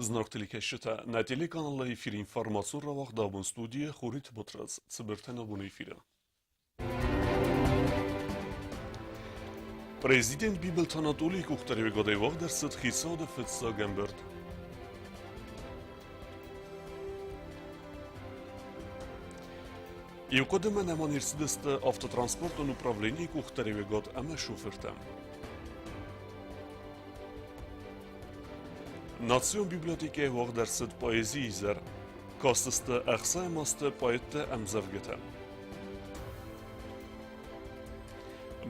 Зынаргъ телекӕсджытӕ, нӕ телеканалы эфиры информацион рауагъдабон студийы Хуриты Батрадз цыбыртӕ нӕ боны эфиры. Президент Бибылты Анатолийы къухдариуӕгадӕй уагъд ӕрцыд хицауады фыццаг ӕмбырд. Иу хъуыдымӕ нӕма не рцыдысты автотранспортон управленийы къухдариуӕгад ӕмӕ шофыртӕ. Национ библиотекӕйы уагъд ӕрцыд поэзийы изӕр. Кастысты ӕхсайӕм азты поэтты ӕмдзӕвгӕтӕ.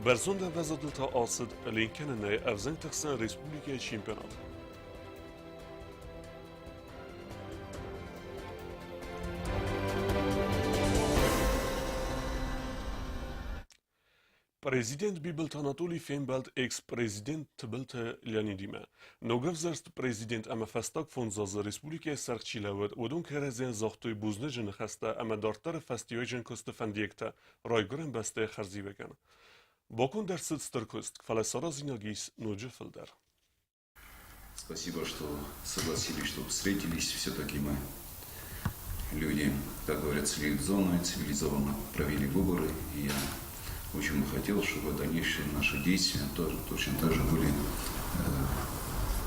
Бӕрзонд ӕмвӕзадыл та ацыд ленкӕнынӕй ӕвзӕнгты хсӕн республикӕйы чемпионат. Президент Бибылты Анатолий фембӕлд экс-президент Тыбылты Леонидимӕ. Ногӕвзӕрст президент ӕмӕ фӕстаг фондз азы республикӕйы сӕргъ чи лӕууыд, уыдон кӕрӕдзийӕн загътой бузныджы ныхӕстӕ ӕмӕ дарддӕры фӕстиуӕджын куысты фӕндиӕгтӕ райгуырӕн бӕстӕйы хӕрзиуӕгӕн. Баконд ӕрцыд стыр куыст, фӕлӕ саразинаг ис ноджы фылдӕр. Спасибо, что согласились, что встретились. Все-таки мы люди, как говорят, цивилизованные, цивилизованно провели выборы. И я очень бы хотел, чтобы дальнейшие наши действия тоже точно так же были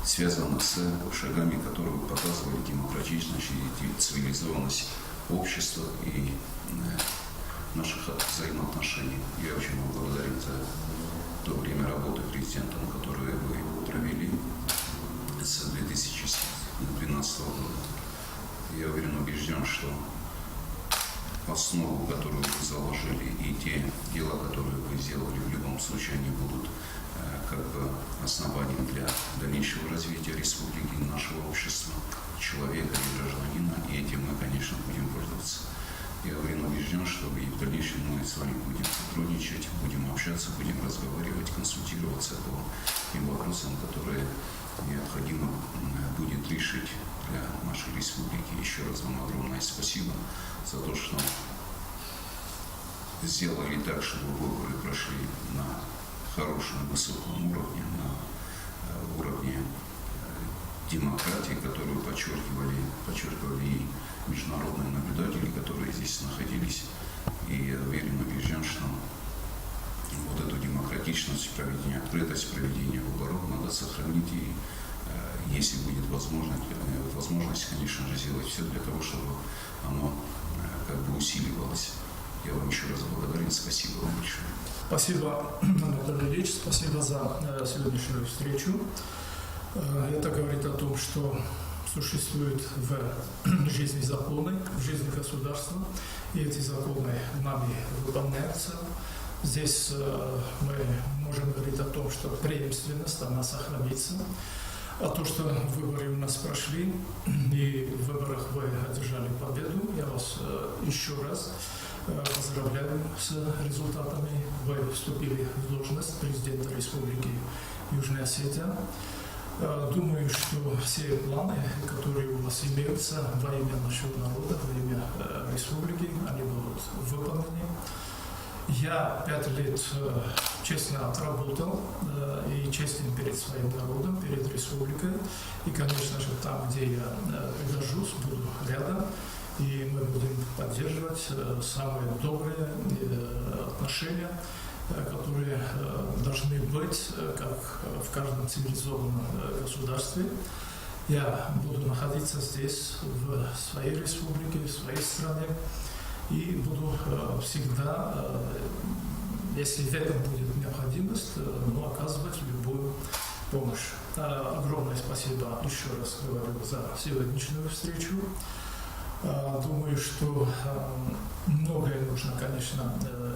связаны с шагами, которые показывали демократичность и цивилизованность общества и наших взаимоотношений. Я очень вам благодарен за то время работы президентом, которое вы провели с 2012 года. Я уверен, убежден, что основу, которую вы заложили, и те дела, которые вы сделали, в любом случае они будут как бы основанием для дальнейшего развития республики, нашего общества, человека и гражданина, и этим мы, конечно, будем пользоваться. Я уверен, убежден, что и в дальнейшем мы с вами будем сотрудничать, будем общаться, будем разговаривать, консультироваться по тем вопросам, которые необходимо будет решить для нашей республики. Еще раз вам огромное спасибо за то, что сделали так, чтобы выборы прошли на хорошем, высоком уровне, на уровне демократии, которую подчеркивали и международные наблюдатели, которые здесь находились. И я уверен, убежден, что вот эту демократичность проведения, открытость проведения выборов надо сохранить. И если будет возможность, конечно же, сделать все для того, чтобы оно как бы усиливалось. Я вам еще раз благодарен. Спасибо вам большое. Спасибо, Анатолий Ильич, спасибо за сегодняшнюю встречу. Это говорит о том, что существуют в жизни законы, в жизни государства, и эти законы нами выполняются. Здесь мы можем говорить о том, что преемственность, она сохранится. А то, что выборы у нас прошли, и в выборах вы одержали победу, я вас еще раз поздравляю с результатами. Вы вступили в должность президента Республики Южная Осетия. Думаю, что все планы, которые у вас имеются во имя нашего народа, во имя республики, они будут выполнены. Я 5 лет честно отработал и честен перед своим народом, перед республикой. И, конечно же, там, где я пригожусь, буду рядом. И мы будем поддерживать самые добрые отношения, которые должны быть, как в каждом цивилизованном государстве. Я буду находиться здесь, в своей республике, в своей стране, и буду всегда, если в этом будет необходимость, ну, оказывать любую помощь. Огромное спасибо еще раз говорю за сегодняшнюю встречу. Думаю, что многое нужно, конечно,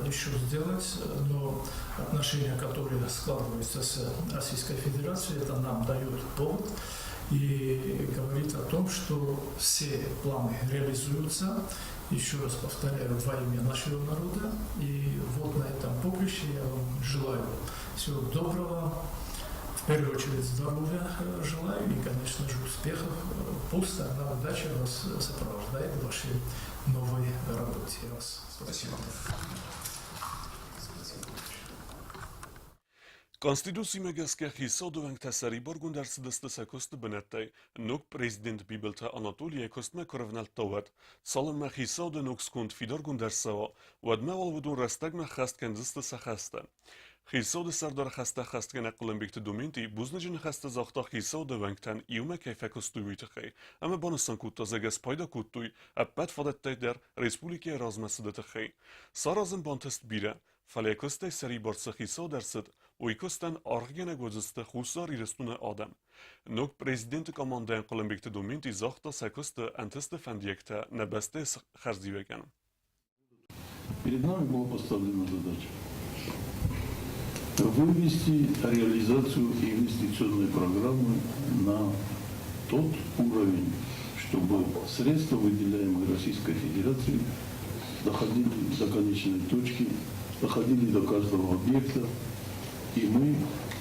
еще сделать, но отношения, которые складываются с Российской Федерацией, это нам дает повод и говорит о том, что все планы реализуются. Еще раз повторяю, во имя нашего народа. И вот на этом поприще я вам желаю всего доброго, в первую очередь здоровья желаю и, конечно же, успехов. Пусть одна удача вас сопровождает в вашей новой работе. Я вас Спасибо. Конституцимӕ гӕсгӕ хицауады уӕнгтӕ сӕрибаргонд ӕрцыдысты сӕ куысты бынӕттӕй, ног президент Бибылты Анатоли йӕ куыстмӕ куы рывнӕлдта, уӕд. Цалынмӕ хицауады ног сконд фидаргонд ӕрцӕуа, уӕдмӕ уал уыдон рӕстӕгмӕ хӕст кӕндзысты сӕ хӕстӕ. Хицауады сӕрдар хӕстӕ хӕстгӕнӕг Хъуылымбегты Доменти бузныджы ныхӕстӕ загъта хицауады уӕнгтӕн иумӕ кӕй фӕкуыстой, уый тыххӕй ӕмӕ банысан кодта, зӕгъгӕ, спайда кодтой ӕппӕт фадӕттӕй дӕр республикӕйы размӕцыды тыххӕй. Саразын бантыст бирӕ, Фӕлӕ куыстӕй сӕрибар цы хицауад ӕрцыд, уый куыстӕн аргъгӕнӕг уыдзысты Хуссар Ирыстоны адӕм. Ног президенты командӕйӕн Хъуылымбегты Доменти загъта сӕ куысты ӕнтысты фӕндиӕгтӕ нӕ бӕстӕйы хӕрзиуӕгӕн. Перед нами была поставлена задача вывести реализацию инвестиционной программы на тот уровень, чтобы средства, выделяемые Российской Федерацией, доходили до конечной точки, доходили до каждого объекта, и мы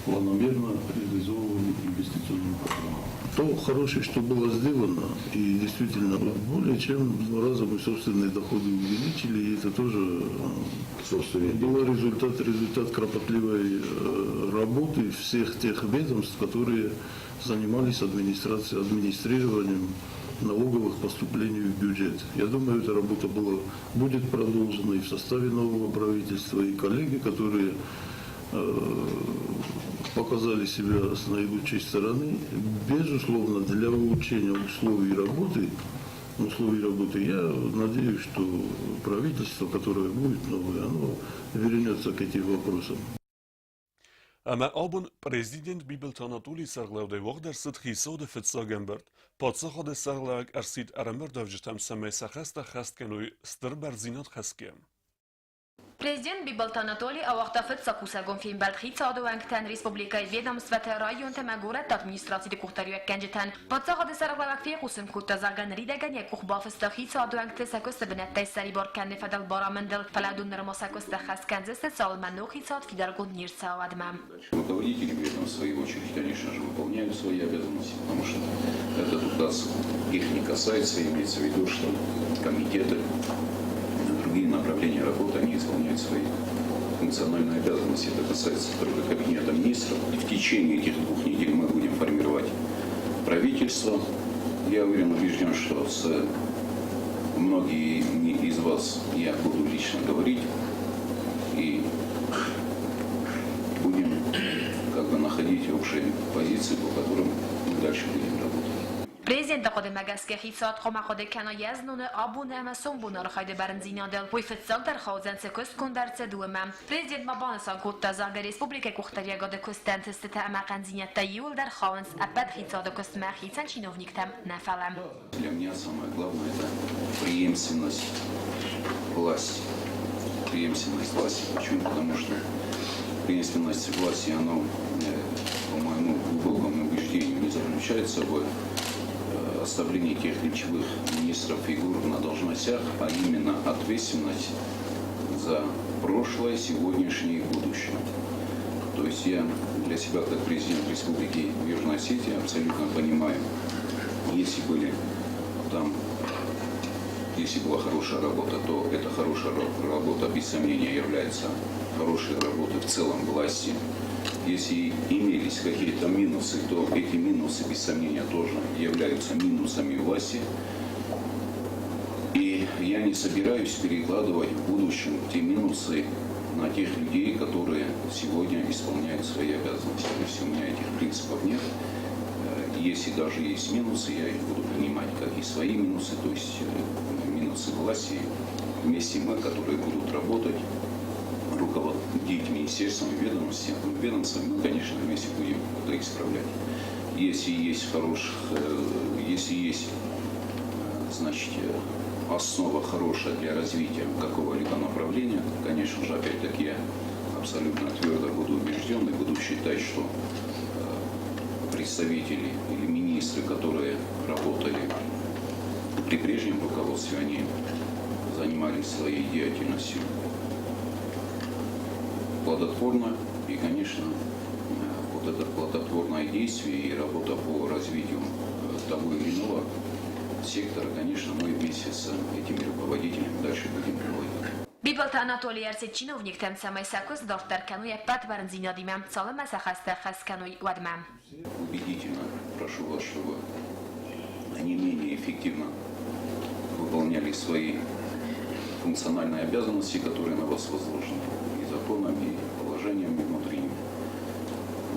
планомерно реализовывали инвестиционную программу. То хорошее, что было сделано, и действительно более чем в два раза мы собственные доходы увеличили, и это тоже был результат кропотливой работы всех тех ведомств, которые занимались администрированием налоговых поступлений в бюджет. Я думаю, эта работа будет продолжена и в составе нового правительства, и коллеги, которые показали себя с наилучшей стороны. Безусловно, для улучшения условий работы, я надеюсь, что правительство, которое будет новое, оно вернется к этим вопросам. Ӕмӕ абон президент Бибылты Анатолийы сӕргълӕудӕй уагъд ӕрцыд хицауады фыццаг ӕмбырд. Паддзахады сӕргълӕууӕг ӕрсидт ӕрӕмбырдуӕвджытӕм, цӕмӕй сӕ хӕстӕ ӕххӕст кӕной стыр бӕрндзинад хӕсгӕ. Президент Бибылты Анатоли ауагъта фыццаг кусӕгон фембӕлд хицауады уӕнгтӕн, республикӕйы ведомствӕты, районтӕ ӕмӕ горӕтты администрациты къухдариуӕггӕнджытӕн. Паддзахады сӕргълӕууӕг фехъусын кодта, зӕгъгӕ, ныридӕгӕн йӕ къух бафыста хицауады уӕнгты сӕ куысты бынӕттӕй ссӕрибар кӕныны фӕдыл барамындыл, фӕлӕ уыдон нырма сӕ куысты ӕххӕст кӕндзысты, цалынмӕ ног хицауад фидаргонд не рцӕуа, уӕдмӕ. Руководители при этом, в свою очередь, конечно же, выполняют свои обязанности, потому что этот указ их не касается, имеется в виду, что комитеты, другие направления работы, они исполняют свои функциональные обязанности. Это касается только кабинета министров. В течение этих 2 недель мы будем формировать правительство. Я уверен, убежден, что с многими из вас я буду лично говорить и будем как бы находить общие позиции, по которым мы дальше будем работать. Президенты хъуыдымӕ гӕсгӕ хицауад хъуамӕ хъуыды кӕна йе зноны, абоны ӕмӕ сомбоны архайды бӕрндзинадыл. Уый фыццагдӕр хаудзӕн цы куыст конд ӕрцыд, уымӕ. Президент ма банысан кодта, зӕгъгӕ, республикӕйы къухдариуӕгады куысты ӕнтыстытӕ ӕмӕ хъӕндзинӕдтӕ иууылдӕр хауынц ӕппӕт хицауады куыстмӕ, хицӕн чиновниктӕм нӕ, фӕлӕ. Для меня самое главное – это преемственность власти. Преемственность власти. Почему? Потому что преемственность власти, оно, по моему глубокому убеждению, не заключается в оставлении тех ключевых министров фигур на должностях, а именно ответственность за прошлое, сегодняшнее и будущее. То есть я для себя, как президент Республики Южная Осетия, абсолютно понимаю, если были там, если была хорошая работа, то эта хорошая работа, без сомнения, является хорошей работой в целом власти. Если имелись какие-то минусы, то эти минусы, без сомнения, тоже являются минусами власти. И я не собираюсь перекладывать в будущем те минусы на тех людей, которые сегодня исполняют свои обязанности. То есть у меня этих принципов нет. Если даже есть минусы, я их буду принимать как и свои минусы, то есть минусы власти. Вместе мы, которые будут работать, руководить министерством и ведомствами, мы, конечно, вместе будем это исправлять. Если есть хороших, если есть, значит, основа хорошая для развития какого-либо направления, конечно же, опять-таки я абсолютно твердо буду убежден и буду считать, что представители или министры, которые работали при прежнем руководстве, они занимались своей деятельностью плодотворно. И, конечно, вот это плодотворное действие и работа по развитию того или иного сектора, конечно, мы вместе с этими руководителями дальше будем проводить. Бибылты Анатоли ӕрсидт чиновниктӕм, цӕмӕй сӕ куыст дарддӕр кӕной ӕппӕт бӕрндзинадимӕ, цалынмӕ сӕ хӕстӕ ӕххӕст кӕной, уӕдмӕ. Убедительно прошу вас, чтобы они менее эффективно выполняли свои функциональные обязанности, которые на вас возложены и законами, и положениями внутренними.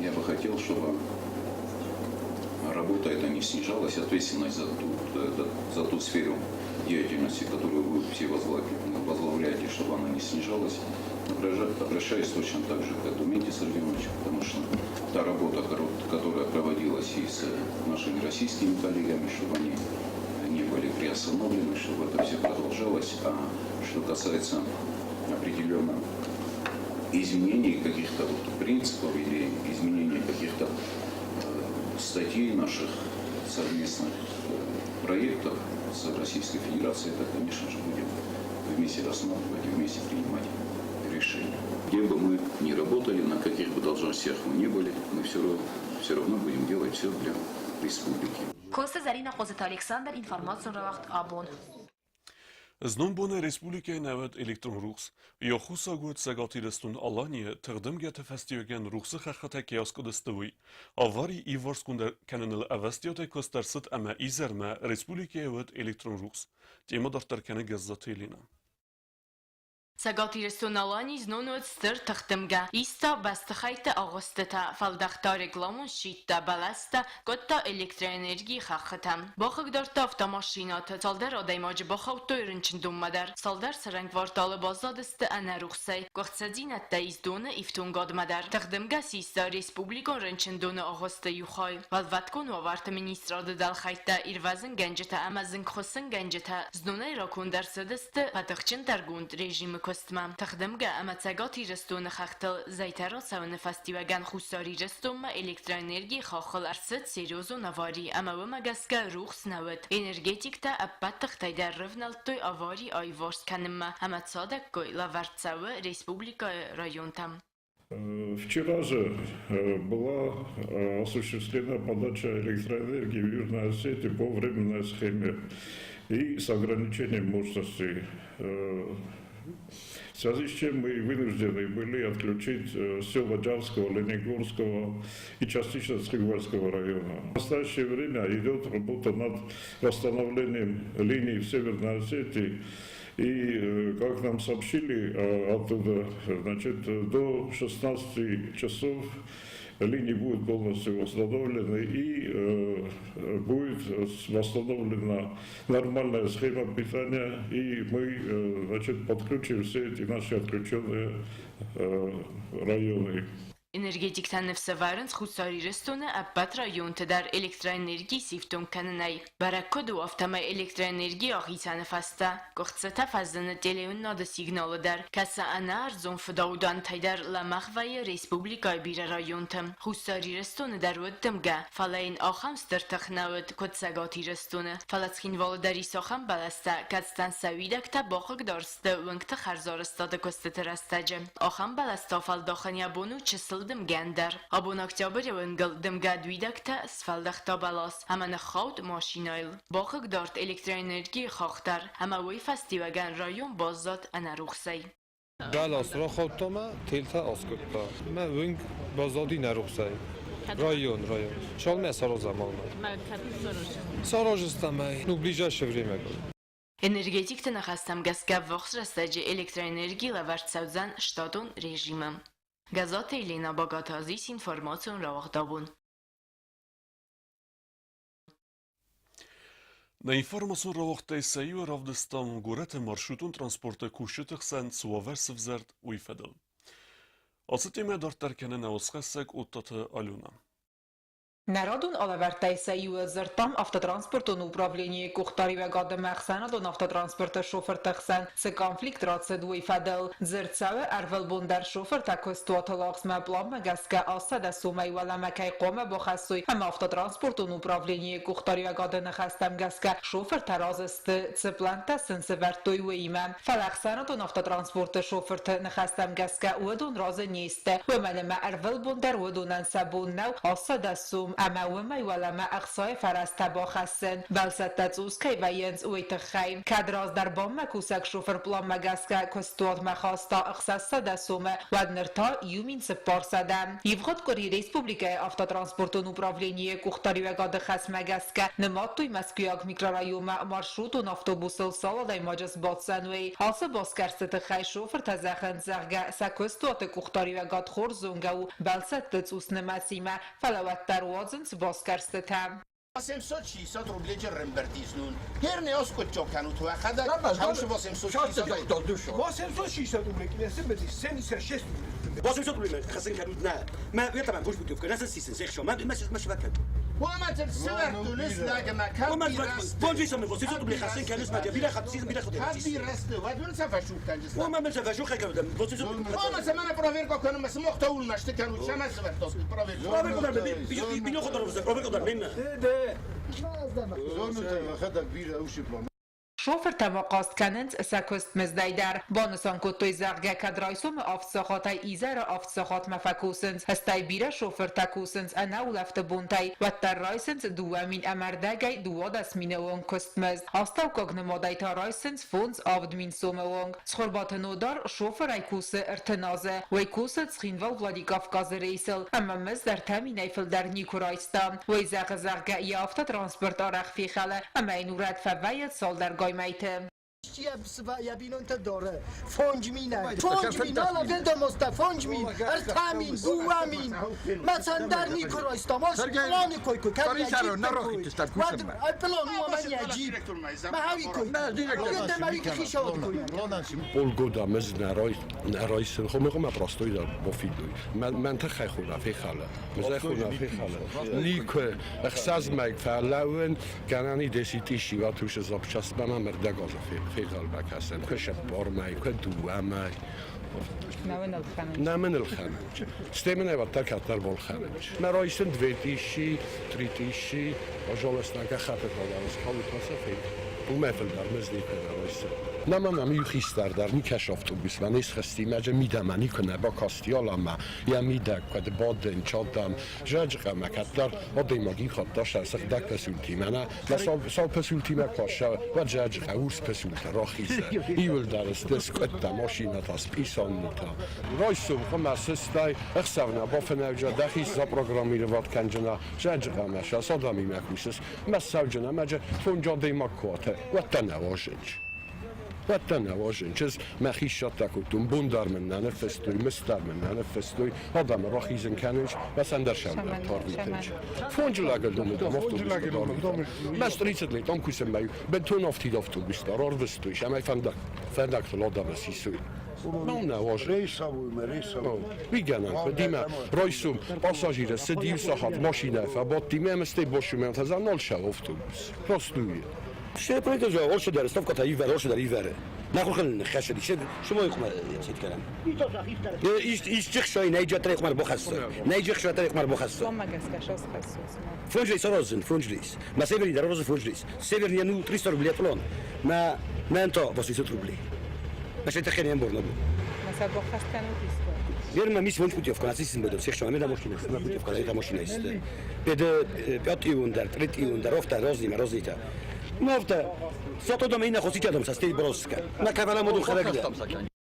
Я бы хотел, чтобы работа эта не снижалась, ответственность за ту сферу деятельности, которую вы все возглавляете, чтобы она не снижалась. Обращаюсь точно так же к Дументе Сергеевичу, потому что та работа, которая проводилась и с нашими российскими коллегами, чтобы они не были приостановлены, чтобы это все продолжалось. А что касается определенно изменений каких-то вот принципов или изменений каких-то статей наших совместных проектов с Российской Федерацией, это, конечно же, будем вместе рассматривать и вместе принимать решения. Где бы мы ни работали, на каких бы должностях мы ни были, мы все равно будем делать все для республики. Коцты Зӕринӕ, Хъоцыты Александр, информацион рауагъд «Абон». Знон боны республикӕйы нӕ уыд электрон рухс. Йӕ аххосаг уыд Цӕгат Ирыстон-Аланийы тыхдымгӕты фӕстиуӕгӕн рухсы хӕххытӕ кӕй аскъуыдысты, уый. Авари иуварсгонд кӕныныл ӕвӕстиатӕй куыст ӕрцыд ӕмӕ изӕрмӕ республикӕйы уыд электрон рухс. Темӕ дарддӕр кӕны Гӕззаты Еленӕ. Цӕгат Ирыстон-Аланийы знон уыд стыр тыхдымгӕ. Иста бӕстыхӕйтты агъуыстытӕ, фӕлдӕхта рекламон щиттӕ, бӕлӕстӕ, кодта электроэнергийы хӕххытӕ. Бахъыгдардта автомашинӕты, цалдӕр адӕймаджы бахаудтой рынчындонмӕ дӕр. Цалдӕр цӕрӕн кварталы баззадысты ӕнӕрухсӕй. Къуыхцыдзинӕдтӕ ис доны ифтонгадмӕ дӕр. Тыхдымгӕ систа республикон рынчындоны агъуысты иу хай. Уӕлвӕткон уавӕрты министрады дӕлхӕйттӕ ирвӕзынгӕнджытӕ ӕмӕ зынгхуыссынгӕнджытӕ знонӕй раконд ӕрцыдысты фӕтыхджындӕргонд режимы куыстмӕ. Тыхдымгӕ ӕмӕ Цӕгат Ирыстоны хӕхтыл зӕйтӕ рацӕуыны фӕстиуӕгӕн Хуссар Ирыстонмӕ электроэнергийы хаххыл ӕрцыд серьезон авари ӕмӕ уымӕ гӕсгӕ рухс нӕ уыд. Энергетиктӕ ӕппӕт тыхтӕй дӕр рывнӕлдтой авари аиуварс кӕнынмӕ ӕмӕ цадӕггай лӕвӕрд цӕуы республикӕйы районтӕм. Вчера же была осуществлена подача электроэнергии в Южной Осетии по временной схеме и с ограничением мощности. В связи с чем мы вынуждены были отключить села Джавского, Оленегорского и частично Цхинвальского района. В настоящее время идет работа над восстановлением линий в Северной Осетии. И, как нам сообщили оттуда, значит, до 16 часов линии будут полностью восстановлены и будет восстановлена нормальная схема питания, и мы, значит, подключим все эти наши отключенные районы. Энергетиктӕ ныфс ӕвӕрынц Хуссар Ирыстоны ӕппӕт районты дӕр электроэнерги сифтонг кӕнынӕй. Бӕрӕг куыд у, афтӕмӕй электроэнерги ахицӕны фӕстӕ къуыхцытӕ фӕзыны телеуынынады сигналы дӕр, кӕцы ӕнӕӕрдзон фыдаудӕнтӕй дӕр лӕмӕгъ вӕййы республикӕйы бирӕ районты. Хуссар Ирыстоны дӕр уыд дымгӕ, фӕлӕ йын ахӕм стыр тых нӕ уыд, куыд Цӕгат Ирыстоны. Фӕлӕ Цхинвалы дӕр ис ахӕм бӕлӕстӕ, кӕцытӕн сӕ уидӕгтӕ бахъыгдард сты уынгты хӕрзарӕзтады куыстыты рӕстӕджы. Ахӕм бӕлӕстӕ фӕлдахын йӕ бон у чысыл дымгӕн дӕр. Абон октябры уынгыл дымгӕ уидӕгтӕ сфӕлдӕхта бӕлас ӕмӕ ныххауд машинӕйыл. Бахъыгдард электроэнергийы хахх дӕр ӕмӕ уый фӕстиуӕгӕн район баззад ӕнӕрухсӕй. Бӕлас рахаудта мӕ телтӕ аскъуыдта. Мӕ уынг баззади нӕрухсӕй. Район, район. Шалмӕ саразӕм алмӕ. Сараздзыстӕм ӕй, ну, ближайшее время. Энергетикты ныхӕстӕм гӕсгӕ ӕввахс рӕстӕджы электроэнерги лӕвӕрд цӕудзӕн штатон режимы. Гӕззаты Елена, Багаты Азиз, информацион рауагъд «Абон». Нӕ информацион рауагъдтӕй сӕ иуы равдыстам горӕты маршрутон транспорты кусджыты хсӕн цы уавӕр сывзӕрд, уый фӕдыл. Ацы темӕ дарддӕр кӕны нӕ уацхӕссӕг Оттаты Алена. Нӕ радон алӕвӕрдтӕй сӕ иуы дзырдтам автотранспортон управленийы къухдариуӕгады ӕмӕ ӕхсӕнадон автотранспорты шофырты хсӕн цы конфликт рацыд, уый фӕдыл. Дзырд цӕуы, ӕрвылбон дӕр шофыртӕ куыстуаты лагъзмӕ пъланмӕ гӕсгӕ 800 сомӕй уӕлӕмӕ кӕй хъуамӕ бахӕссой ӕмӕ автотранспортон управленийы къухдариуӕгады ныхӕстӕм гӕсгӕ шофыртӕ разы сты, цы пълӕнттӕ сын сӕвӕрдтой, уыимӕ. Фӕлӕ ӕхсӕнадон автотранспорты шофырты ныхӕстӕм гӕсгӕ уыдон разы не сты, уымӕн ӕмӕ ӕрвылбон дӕр уыдонӕн сӕ бон нӕу 800 сом. сом ӕмӕ уымӕй уӕлӕмӕ ӕхцайы фӕрӕзтӕ бахӕссын, бӕлцӕттӕ цъус кӕй вӕййынц, уый тыххӕй. Кӕд раздӕр бонмӕ кусӕг шофыр пъланмӕ гӕсгӕ куыстуатмӕ хаста 600 сомы, уӕд ныр та 1400. Ивгъуыд къуыри республикӕйы автотранспортон управленийы къухдариуӕгады хӕсмӕ гӕсгӕ нымадтой Мӕскуыйаг микрорайонмӕ маршрутон автобусыл цал адӕймаджы сбаддзӕн, уый. Ацы басгӕрсты тыххӕй шофыртӕ зӕгъынц, зӕгъгӕ, сӕ куыстуаты къухдариуӕгад хорз зонгӕ у бӕлцӕтты цъус нымӕцимӕ, фӕлӕ уӕддӕр уадзынц басгӕрстытӕ. 860 рублей рымбӕрдизнун. Херне оскотчо кӕнут уӕхӕдӕг, 860 860 рублей, 76 рублей. 800 рублей хасан кӕнут нӕ. Мӕ уетамӕ пушпутовка, нӕ сисен, зехшо, мӕ мӕ мӕ швакӕн. Шофыртӕ ма хъаст кӕнынц сӕ куыстмыздӕй дӕр. Банысан кодтой, зӕгъгӕ, кӕд райсомы авд сахатӕй изӕры авд сахатмӕ фӕкусынц, стӕй бирӕ шофыртӕ кусынц ӕнӕулӕфты бонтӕй, уӕддӕр райсынц 2 000 ӕмӕ рдӕгӕй 12 000 онг куыстмызд. Астӕуккаг нымадӕй та райсынц 5-7 000 сомы онг. Цхуырбаты Нодар шофырӕй кусы 30 азы. Уый кусы Цхинвал-Владикавказы рейсыл ӕмӕ мызд 3 000-ӕй фылдӕр никуы райста. Уый зӕгъы, зӕгъгӕ, йӕ автотранспорт арӕх фехӕлы ӕмӕ йын урӕд фӕвӕййы цалдӕргай мӕйты. Йӕ бинонтӕ дары 5000-ӕй. 5000, ала ведомоста 5000, 3000, 2000. Мӕ цӕндӕр никуы райстам. Ӕз планы кой кой, кӕд Уӕд план у ӕмӕ не джип. Мӕ хауи кой. Еддӕмӕ уи хицауад кой. Полгода мызд нӕ райсын. Хомы простой дӕр бафидой. Мӕн тыххӕй хуна фехӕлы. Мызӕй хуна фехӕлы. Никуы ӕхсӕз мӕй фӕлӕууын, гӕнӕн и десятиши ватушы запчастмӕ мӕм ӕрдӕг азы фенхъӕлмӕ кӕсӕн. Куы сӕппар мӕй, куы дыууӕ мӕй. Нӕ мын ӕлхӕнын. Стӕй мын ӕвӕддӕр кӕддӕр балхӕнын. Мӕ райсын 2000, 3000, пожалуйста, гӕххӕттытӕ дӕр скалут сӕ фед. Уымӕй фылдӕр мызд никуы нӕ райсын. Нӕма мӕм иу хистӕр дӕр никӕс автобусмӕ не схызти, мӕ мидӕмӕ никуы нӕ бакасти аламӕ, йӕ мидӕг куыд бадын, чадам, зӕджыкъӕмӕ кӕддӕр адӕймаг иу хатт та сыгъдӕг пысултимӕ нӕ, мӕ сау пысултимӕ куы ассӕ, уӕд зӕджыкъӕ урс пысултӕ рахизы. Иуылдӕр сты скъуыдтӕ, машинӕтӕ, спъисаннытӕ. Райсом хъуымӕ сыстай, ӕхсӕв нӕ бафынӕйджа, дӕхи запрограммировать кӕнджына, зӕджыкъӕмӕ сӕ адӕмимӕ кусыс, мӕ сауджын ӕмӕ фондз адӕймаг куы уатӕ, уӕд дӕ нӕ уазынч. Уӕд дӕ нӕ уазынч. Ӕз мӕхи ссадта кодтон, бон дӕр мын нӕ ныффыстой, мызд дӕр мын нӕ ныффыстой, адӕмы рахизын кӕнынч, мӕ сӕндӕр сӕндӕр тарвитынч. Фондз лӕгыл домы дам автобус дарвитам. Мӕ 30 лет ам кусынмӕ бынтон афтид автобус дӕр арвыстой, цӕмӕй фӕндӕгтыл адӕмы сисой. Ну, нӕ уаз. Уый гӕнӕн куыд имӕ райсом пассажиры цыд иу сахат машинӕ фӕбадти ӕмӕ стӕй босумӕ та нал сӕ автобус. Простуе. Все правительство оршыдӕр ставката ивӕр, оршыдӕр ивӕры. Нахур хӕссыди. Шымой хъума сит кӕнӕм. Исчи хсой нӕйджа трей хъумар бохӕссы. Нӕйджа хсой трей хъумар бохӕссы. Фонджлис орозын, фонджлис. Ма северный дӕр орозын фонджлис. Северный ну 300 рублей плон. Ма мӕнто 800 рублей. Ма шета хен борно бу. Верма мис фонж путевка, на сисин бедо, всех шо, ме да машина, ма путевка, это машина есть. Пед пят иундар, трет иундар, офта рознима, рознита. Мофта, сото доме ина хоситя дом, састей броска. На кавала моду харагда.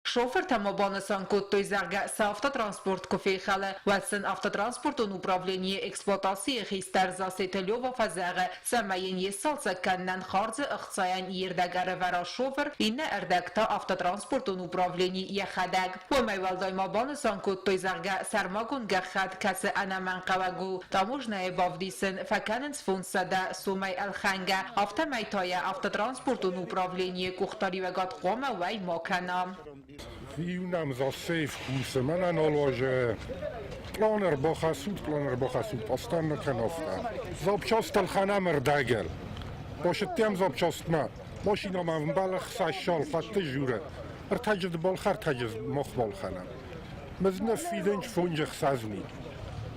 Шофыртӕ ма банысан кодтой, зӕгъгӕ, сӕ автотранспорт куы фехӕлы, уӕд сын автотранспортон управленийы эксплуатацийы хистӕр Засеты Лева фӕзӕгъы, цӕмӕй йын йе сцалцӕг кӕнынӕн хардзы ӕхцайӕн йе рдӕг ӕрӕвӕра шофыр, иннӕ ӕрдӕг та автотранспортон управлени йӕхӕдӕг. Уымӕй уӕлдай ма банысан кодтой, зӕгъгӕ, сӕрмагонд гӕххӕтт, кӕцы ӕнӕмӕнгхъӕуӕг у, таможнӕйы бавдисын, фӕкӕнынц 500 сомӕй ӕлхӕнгӕ, афтӕмӕй та йӕ автотранспортон управленийы къухдариуӕгад хъуамӕ уӕй ма кӕна. Иу нӕм засейф кусы, мӕнӕ нал план ӕрбахӕссут, план ӕрбахӕссут, постоянно кӕнофтӕ. Запчасть ӕлхӕнӕм ӕрдӕгыл. Башыдтӕм запчастмӕ. Машинӕмӕ ӕмбӕлы хсӕссал хатты журы. Ӕртӕджы балхӕр, ӕртӕджы мах балхӕнӕм. Мызны фидынч фонджы хсӕз мин.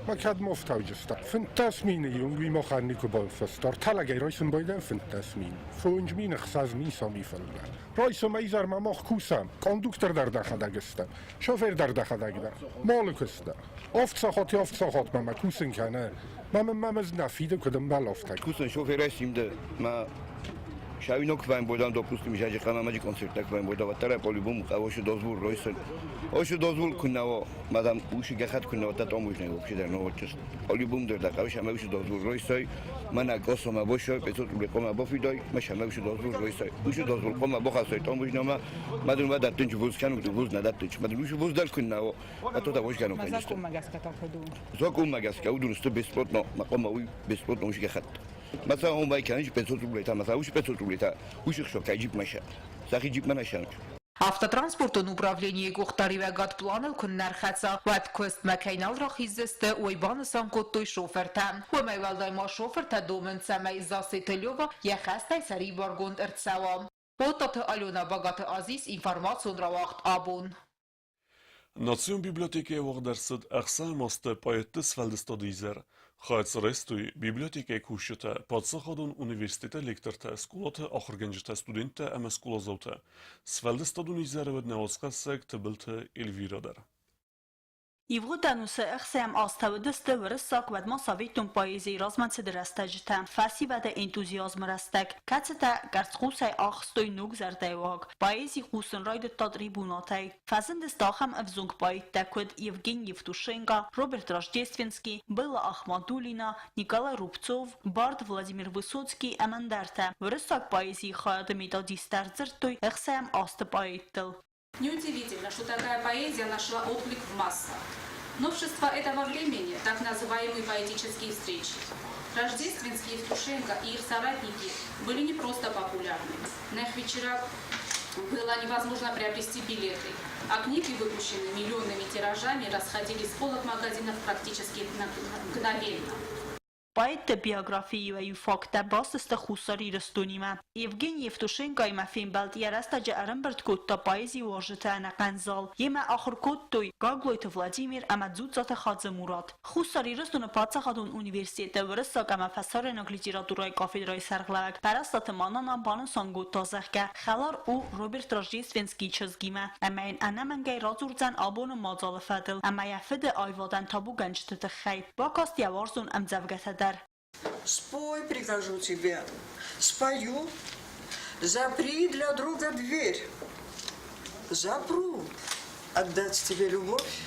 Ма кӕд мо фтауджыста. 15 мины юнг ви мохан никуы балфӕстар. Талагӕй райсын байдӕн 15 мин. 5 мин, 6 мин соми фылдӕр. Райсом изӕрмӕ мах кусӕм. Кондуктор дӕр дӕхӕдӕг сты. Шофер дӕр дӕхӕдӕг дӕр. Малы куысты. 7 сахати 7 сахатмӕ мӕ кусын кӕны. Мӕ мын мӕ мызд нӕ фиды, куыд ӕмбӕлы афтӕ. Кусын шоферӕй симды мӕ Шавинок квайм бодан, допустим, жаджи ханамаджи концерт квайм бода, ваттара по-любому ошу дозвол ройсен. Ошу дозвол кунао, мадам уши гахат кунао, та тому жне вообще да, но вот по-любому дер да қавиш ама ушу дозвол ройсой, мана госома бошой, 500 рублей кома бофидой, ма шама ушу дозвол ройсой. Ушу дозвол кома бохасой, тому жнома, мадун ва даттынч вуз кану, вуз на даттынч, мадун ушу вуз дал кунао, а то да вош кану, конечно. Закон магаска, удун бесплатно, ма кома уй бесплатно ушу гахат. მასა ომბაი ქანიჯ 500 რუბლეთა, მასა უშ 500 რუბლეთა, უშ ხშო კაი ჯიპ მაშა. სახი ჯიპ მანაშა. Автотранспортон управленийы къухдариуӕгад планыл куыннӕ рхӕца, уӕд куыстмӕ кӕй нал рахиздзысты, уый банысан кодтой шофыртӕ. Уымӕй уӕлдай ма шофыртӕ домынц, цӕмӕй Зассеты Лева йӕ хӕстӕй сӕрибаргонд ӕрцӕуа. Хъодтаты Алена, Багаты Азиз, информацион рауагъд «Абон». Национ библиотекӕйы уагъд ӕрцыд ӕхсӕм азты поэтты сфӕлдыстады изӕр. Хайад дзы райстой библиотекӕйы кусджытӕ, паддзахадон университеты лектортӕ, скъолаты ахуыргӕнджытӕ, студенттӕ ӕмӕ скъоладзаутӕ. Сфӕлдыстадон изӕры уыд нӕ уацхӕссӕг Тыбылты Эльвирӕ дӕр. Ивгъуыд ӕнусы ӕхсӕм азтӕ уыдысты уырыссаг, уӕдмӕ советон поэзийы размӕцыды рӕстӕджытӕ, фӕсивӕды энтузиазмы рӕстӕг, кӕцытӕ къӕрцхъусӕй ахстой ног зӕрдӕйы уаг. Поэзи хъусын райдыдта трибунатӕй. Фӕзындысты ахӕм ӕвзонг поэттӕ, куыд Евгений Евтушенко, Роберт Рождественский, Белла Ахмадулина, Николай Рубцов, Бард Владимир Высоцкий ӕмӕ ӕндӕртӕ. Уырыссаг поэзийы хайады методисттӕ ӕрдзырдтой ӕхсӕм азты поэттыл. Неудивительно, что такая поэзия нашла отклик в массах. Новшество этого времени – так называемые поэтические встречи. Рождественский, Евтушенко и их соратники были не просто популярны. На их вечерах было невозможно приобрести билеты, а книги, выпущенные миллионными тиражами, расходились с полок магазинов практически мгновенно. Поэтты биографийы иуӕй-иу факттӕ баст сты Хуссар Ирыстонимӕ. Евгений Евтушенкоимӕ фембӕлд йӕ рӕстӕджы ӕрӕмбырд кодта поэзиуарзджыты ӕнӕхъӕн зал. Йемӕ ахуыр кодтой Гаглойты Владимир ӕмӕ Дзуццаты Хадзымурат. Хуссар Ирыстоны паддзахадон университеты уырыссаг ӕмӕ фӕсарӕйнаг литературӕйы кафедрӕйы сӕргълӕууӕг Пӕрӕстаты Манана банысан кодта, зӕгъгӕ, хӕлар у Роберт Рождественскийы чызгимӕ ӕмӕ йын ӕнӕмӕнгӕй радзурдзӕн абоны мадзалы фӕдыл ӕмӕ йӕ фыды аивадӕн табугӕнджыты тыххӕй. Бакаст йӕ уарзон ӕмдзӕвгӕтӕ дӕр. Спой, прикажу тебе, спою, запри для друга дверь. Запру, отдать тебе любовь,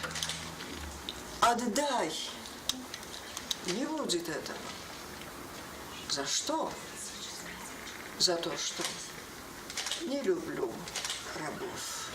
отдай. Не будет этого. За что? За то, что не люблю рабов.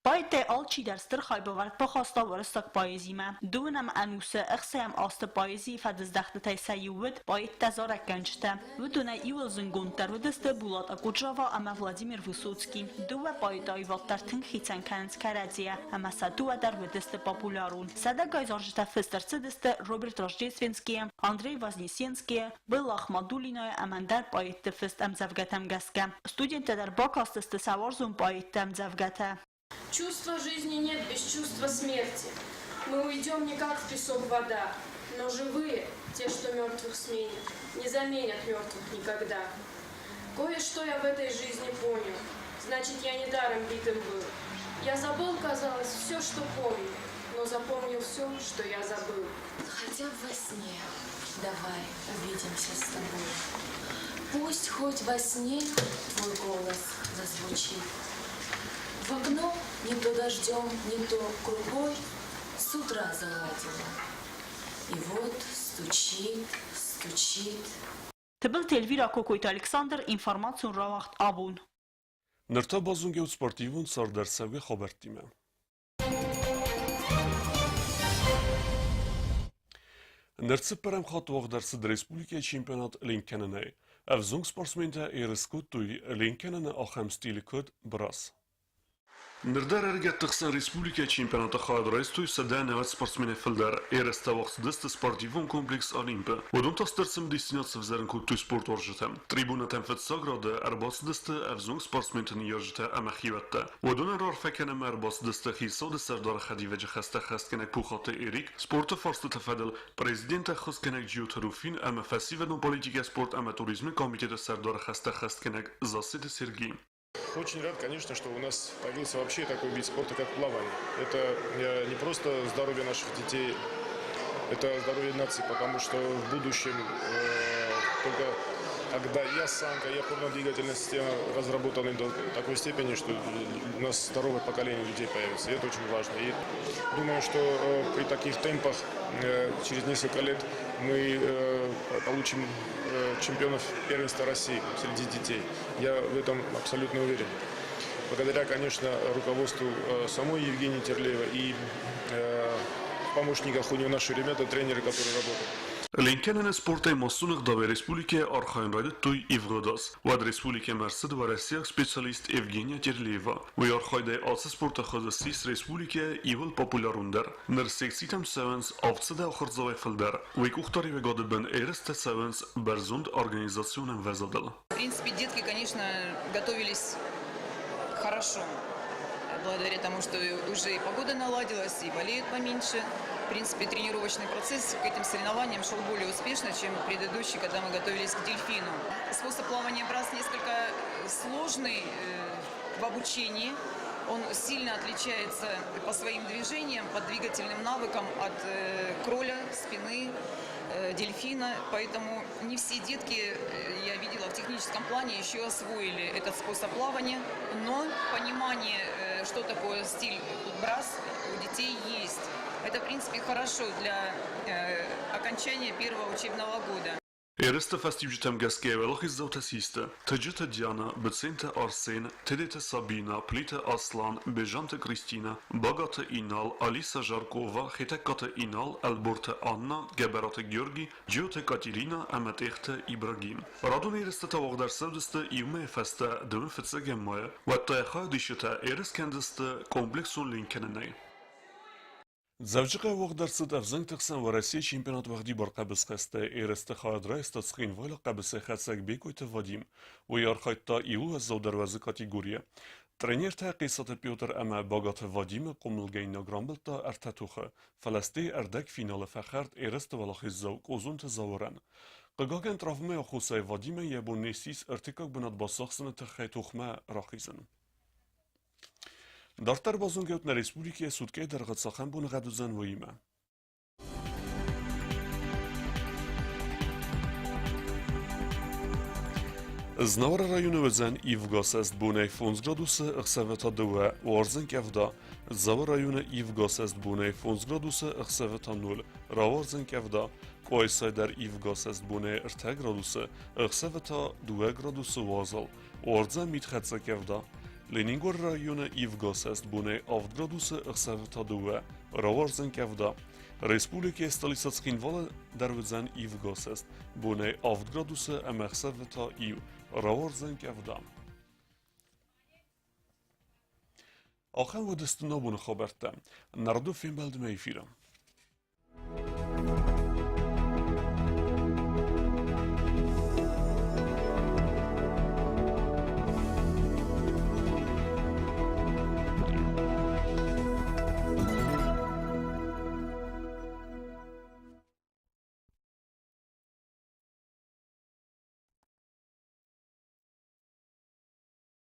Поэттӕй алчидӕр стыр хайбавӕрд бахаста уырыссаг поэзимӕ. Дыууынӕм ӕнусы ӕхсӕм азты поэзийы фӕдыздӕхтытӕй сӕ иу уыд поэттӕ-зарӕггӕнджытӕ. Уыдонӕй иуыл зындгонддӕр уыдысты Булат Окуджава ӕмӕ Владимир Высоцкий. Дыууӕ поэты аивад дӕр тынг хицӕн кӕнынц кӕрӕдзийӕ ӕмӕ сӕ дыууӕ дӕр уыдысты популярон. Сӕдӕгай зарджытӕ фыст ӕрцыдысты Роберт Рождественскийы, Андрей Вознесенскийы, Белла Ахмадулинайы ӕмӕ ӕндӕр поэтты фыст ӕмдзӕвгӕтӕм гӕсгӕ. Студенттӕ дӕр бакастысты сӕ уарзон поэтты ӕмдзӕвгӕтӕ. Чувства жизни нет без чувства смерти. Мы уйдем не как в песок вода, но живые, те, что мертвых сменят, не заменят мертвых никогда. Кое-что я в этой жизни понял, значит, я не даром битым был. Я забыл, казалось, все, что помню, но запомнил все, что я забыл. Хотя бы во сне давай увидимся с тобой. Пусть хоть во сне твой голос зазвучит. В окно не то дождем, не то крупой с утра заладила. И вот стучит, стучит. Тыбылты Эльвира, Кокойты Александр, информацион рауагъд «Абон». Ныр та базонгӕ спортивон цардӕрцӕугӕ хабӕрттимӕ. Ныр цыппӕрӕм хатт уагъд ӕрцыд республикӕйы чемпионат ленк кӕнынӕй. Ӕвзонг спортсментӕ ерыс кодтой ленк кӕныны ахӕм стилы куыд брас. Ныр дӕр ӕрыгӕтты хсӕн республикӕйы чемпионаты хайад райстой 190 спортсменӕй фылдӕр. Ерыстӕ уагъд цыдысты спортивон комплекс Олимп-ы. Уыдон та стыр цымыдисдзинад сӕвзӕрын кодтой спортуарзджытӕм. Трибунӕтӕм фыццаг рады ӕрбацыдысты ӕвзонг спортсменты ныййарджытӕ ӕмӕ хиуӕттӕ. Уыдонӕн раарфӕ кӕнынмӕ ӕрбацыдысты хицауады сӕрдары хӕдивӕджы хӕстӕ хӕстгӕнӕг Пухаты Эрик, спорты фарстыты фӕдыл президенты ӕххуысгӕнӕг Джиоты Руфин ӕмӕ фӕсивӕдон политикӕ, спорт ӕмӕ туризмы комитеты сӕрдары хӕстӕ хӕстгӕнӕг Зассеты Сергей. Очень рад, конечно, что у нас появился вообще такой вид спорта, как плавание. Это не просто здоровье наших детей, это здоровье нации, потому что в будущем только когда и осанка, и опорно-двигательная система разработаны до такой степени, что у нас здоровое поколение людей появится. И это очень важно. И думаю, что при таких темпах через несколько лет мы получим чемпионов первенства России среди детей. Я в этом абсолютно уверен. Благодаря, конечно, руководству самой Евгении Терлеевой и помощниках у нее наши ребята, тренеры, которые работают. Ленкӕныны спортӕй массон ӕгъдауӕй республикӕйы архайын райдыдтой ивгъуыд аз. Уӕд республикӕмӕ ӕрцыд уӕрӕсейаг специалист Евгения Терлеева. Уый архайдӕй ацы спорты хуыз ссис республикӕйы иууыл популярондӕр. Ныр секцитӕм цӕуынц 700 ахуырдзауӕй фылдӕр. Уый къухдариуӕгады бын ерыстӕ цӕуынц бӕрзонд организацион ӕмвӕзадыл. В принципе, детки, конечно, готовились хорошо. Благодаря тому, что уже и погода наладилась, и болеют поменьше. В принципе, тренировочный процесс к этим соревнованиям шел более успешно, чем предыдущий, когда мы готовились к дельфину. Способ плавания брасс несколько сложный в обучении. Он сильно отличается по своим движениям, по двигательным навыкам от кроля, спины, дельфина. Поэтому не все детки, я видела, в техническом плане еще освоили этот способ плавания. Но понимание, что такое стиль брасс, у детей есть. Это, в принципе, хорошо для окончания первого учебного года. Ерысты фӕстиуджытӕм гӕсгӕ уӕлахиздзаутӕ систы Тыджыты Диана, Быценты Арсен, Тедеты Сабина, Плиты Аслан, Бежанты Кристина, Багаты Инал, Алиса Жаркова, Хетӕгкаты Инал, Ӕлборты Анна, Гӕбӕраты Георги, Джиоты Катерина ӕмӕ Тъехты Ибрагим. Радон ерысты та уагъд ӕрцӕудзысты иу мӕйы фӕстӕ дыууын фыццӕгӕм майы, уӕд та йӕ хайадисджытӕ ерыс кӕндзысты комплексон ленккӕнынӕй. Дзӕуджыхъӕуы уагъд ӕрцыд ӕвзӕнгты хсӕн Уӕрӕсейы чемпионат уӕгъдибар хъӕбысхӕстӕй ерысты хайад райста Цхинвалы хъӕбысӕйхӕцӕг Бекъойты Вадим. Уый архайдта иу уӕззаудӕр уӕзы категорийы. Тренертӕ Хъесаты Петр ӕмӕ Багаты Вадимы хъомылгӕнинаг рамбылдта ӕртӕ тохы, фӕлӕ стӕй ӕрдӕгфиналы фӕхӕрд ерысты уӕлахиздзау Къозонты Зауырӕн. Хъыгагӕн, травмӕйы аххосӕй Вадимӕн йӕ бон не ссис ӕртыккаг бынат бацахсыны тыххӕй тохмӕ рахизын. Дарддӕр базонгӕ ут нӕ республикӕйы суткӕйы дӕргъы цахӕм боныгъӕд уыдзӕн, уыимӕ. Знауыры районы уыдзӕн ивгӕ цӕст бонӕй 5 градусы, ӕхсӕвы та дыууӕ, уардзӕн къӕвда. Дзауы районы ивгӕ цӕст бонӕй 5 градусы, ӕхсӕвы та 0, рауардзӕн къӕвда. Къуайсайы дӕр ивгӕ цӕст бонӕй 3 градусы, ӕхсӕвы та 2 градусы уазал. Уардзӕн митхӕццӕ къӕвда. Ленингоры районы ивгӕ цӕст бонӕй 7 градусы, ӕхсӕвы та дыууӕ, рауардзӕн къӕвда. Республикӕйы столицӕ Цхинвалы дӕр уыдзӕн ивгӕ цӕст бонӕй 7 градусы ӕмӕ ӕхсӕвы та иу, рауардзӕн къӕвда. Ахӕм уыдысты нӕ боны хабӕрттӕ. Нарды фембӕлдмӕ эфиры.